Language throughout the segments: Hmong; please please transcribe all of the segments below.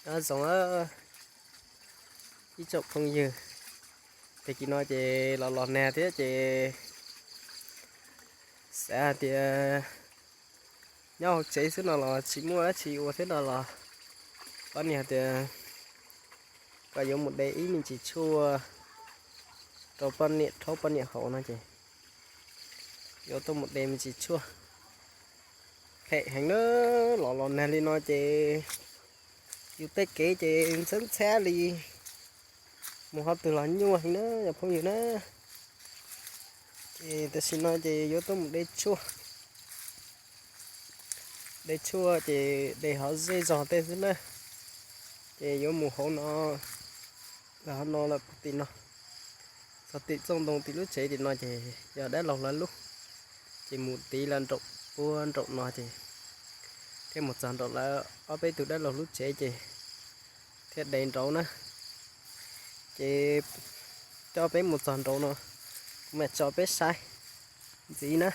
Nyob zoo ib tsoom phooj ywg, tag kis no ces los los nag thiab ces xav hais tias nyob hauv tsev xwb no los tsis muaj dab tsi ua thiab no los poj niam hais tias kom yuav mus de ib me ntsis tshuaj rau poj niam rhaub poj niam haus no ces yuav tuaj mus de me ntsis tshuaj. Phem heev na, los los nag li no ces yus tej kev ces ntxhab ntxhab li, mus qhov twg los nyuaj heev na cov phooj ywg na. Ces tam sim no ces yuav tuaj mus de tshuaj. De tshuaj ces de hauv zej zog tej xwb na. Ces yuav mus hauv no, lawm hauv no lawm puag tim no, txog tim txoj ntoo tim lub tsev tim no ces yog dab laug lawv lub. Ces mus tiv lawv nraum puag nraum no ces thiaj mus txog nraum lawv ob peb tug dab laug lub tsev ces thiaj de nraud na. Ces coj peb mus txog nraud no, kuv mam tso peb saib ntxiv na.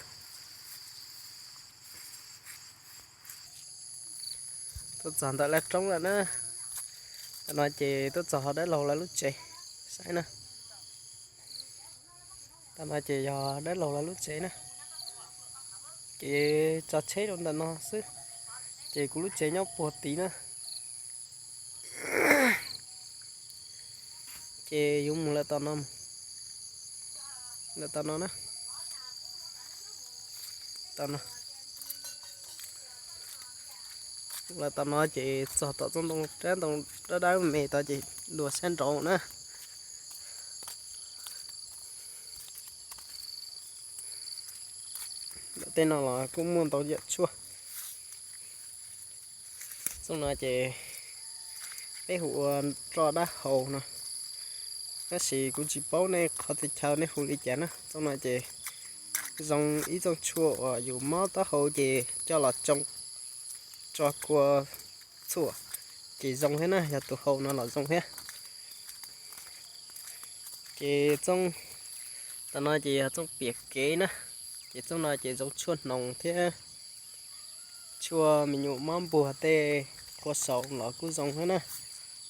Tuaj txog ntawm laj roob lawm na. Tam no ces tuaj txog ho dab laug lawv lub tsev, saib na. Tam no ces yog dab laug lawv lub tsev na. Ces tso tsheb rau ntawm no xwb, ces kuv lub tsev nyob puag tid na. Ces yuav mus lawm tom no, lawm tom no na, tom no, lawm tom no ces txog tom txoj ntoo rab ntoo dab dab me tod ces dua sab nraud na. Ntawm tej no los kuj muaj ntau yam tshuaj. Txooj no ces peb hu ua roj dab hau no, tab sis kuv tsis paub nej qhov txhia chaw nej hu li cas na. Txooj no ces zoo ib txooj tshuaj uas yus mob taub hau ces coj los tsoo tso kua txhuam ces zoo thiab na, yog tus hau no los zoo thiab. Ces txooj, tam no ces yog txooj piam kev na, ces txooj no ces zoo tshuaj hnoos thiab tshuaj me nyuam mob npuag tej qhua saum los kuj zoo thiab na.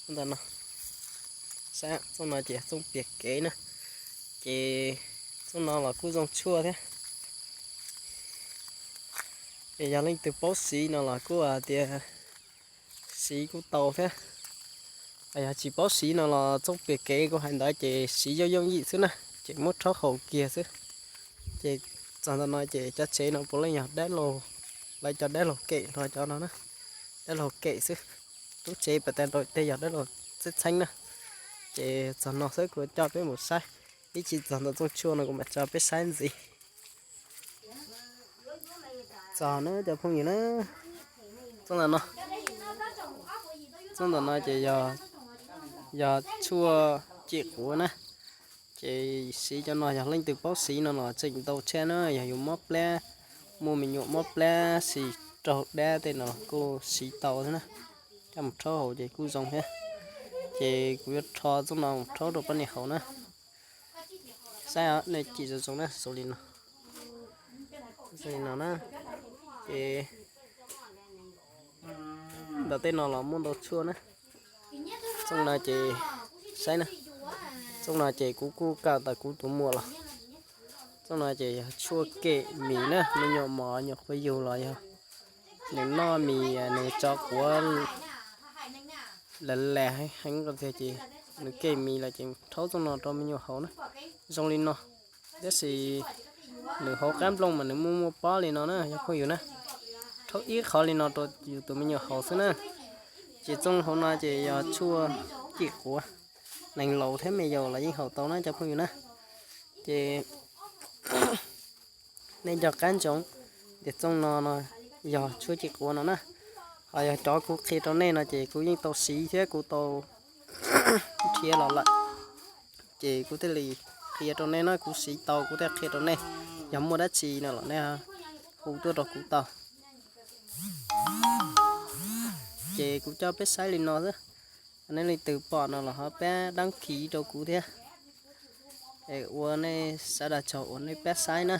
Ntawm no, saib txooj no ces txooj piam kev na, ces txooj no los kuj zoo tshuaj thiab. Es yog leej twg paub siv no los kuj hais tias siv kuj tau thiab. Yog tsis paub siv no los txooj piam kev kuv hais ntawd ces siv yooj yooj yim xwb na, ces muab rhaub haus kiag xwb. Ces txog ntawm no ces cov tsev no puav leej yog dab laug, lawv cov dab laug kem nrog cov no na, dab laug kem xwb. Lub tsev pas tas nraud tej yog dab laug txheeb txheeb na. Ces txog no xwb kuv coj peb mus saib, ib chim txog ntawm txooj tshuaj no kuv mam tso peb saib ntxiv. Txog na cov phooj ywg na, txooj ntawm no, txooj ntawm no ces yog, yog tshuaj cim quav na. Ces siv cov no yog leej twg paub siv no los tseem ntau tshaj na, yog yus mob plab, muaj me nyuam mob plab xis raug dab tej no los kuj siv tau thiab na. Coj mus rhaub haus ces kuj zoo thiab. Ces kuv yuav rho txooj no mus rhaub rau poj niam haus na. Saib nej cim zoo zoo na, zoo li no, zoo li no na. Ces ntawm tej no los muaj ntau tshuaj na. Txooj no ces, saib na, txooj no ces kuv kuj kam tawm kuv tus muam los. Txooj no ces yog tshuaj kem mis na, me nyuam mos nyuam qhuav yug los yog nws noj mis nws tso quav las las heev rau tiag ces nws kem mis lawm ces rhaub txooj no rau me nyuam haus na. Zoo li no, tab sis nws hauv qab nplooj mas nws muaj muaj pob li no na cov phooj ywg na. Rhaub ib qho li no rau yus tus me nyuam haus xwb na. Ces txooj hauv no ces yog tshuaj cim quav, neeg laus thiab me yaus los yeej haus tau na cov phooj ywg na. Ces nej nco qab ntsoov tias txooj no no yog tshuaj cim quav no na. Ho yog cov kuv qhia rau nej no ces kuv yeej tau siv thiab kuv tau nrhiav los lawm. Ces kuv thiaj li qhia rau nej na, kuv siv tau kuv thiaj qhia rau nej. Yog muaj dab tsi no los nej hu tuaj rau kuv tau. Ces kuv coj peb saib li no xwb. Nej leej twg pom no los ho pab dab khiv rau kuv thiab, es ua nej sawv daws tsaug uas nej pab saib na.